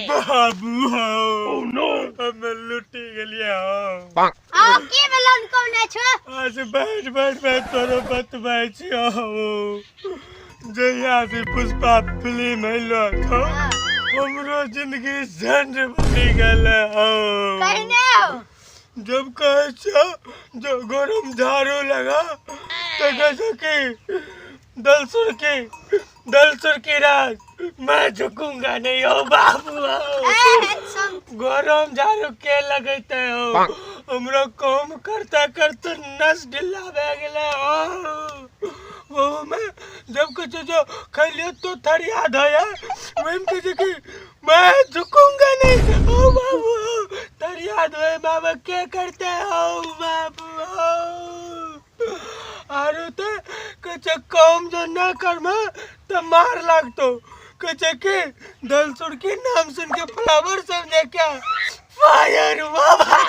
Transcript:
बाबू हो। हमे लुटि गेलियै हो। आ की भेलन कोने छो? आज बैठ बैठ बैठ तोरो बतबै छियौ। जहिया से पुष्पा फिल्म अयलो छौ, हमरो जिंदगी झंड बनि गेल हो। कहने हो। जब कहै छौ जो गरम झाड़ू लगा, तो कहै छौ कि दल सुरकी, दल सुरकी राज, मैं झुकूंगा नहीं हो बाबू हो। ए हैंडसम। गरम झाड़ू के लगैते हो? हमरो काम करते करते नस ढीला भए गेलै हो। ओहू में जब कुछ जो खैलियो तो थरिया धोया, ओहिमे कहै छै कि मैं झुकूंगा नहीं हो बाबू। थरिया धोए बाबा के करते हो बाबू हो? आरो ते कहै छै काम जो न करमे तऽ मार लागतो। कहै छै कि दल सुरकी नाम सुन के फ्लावर समझे क्या? फायर बाबा।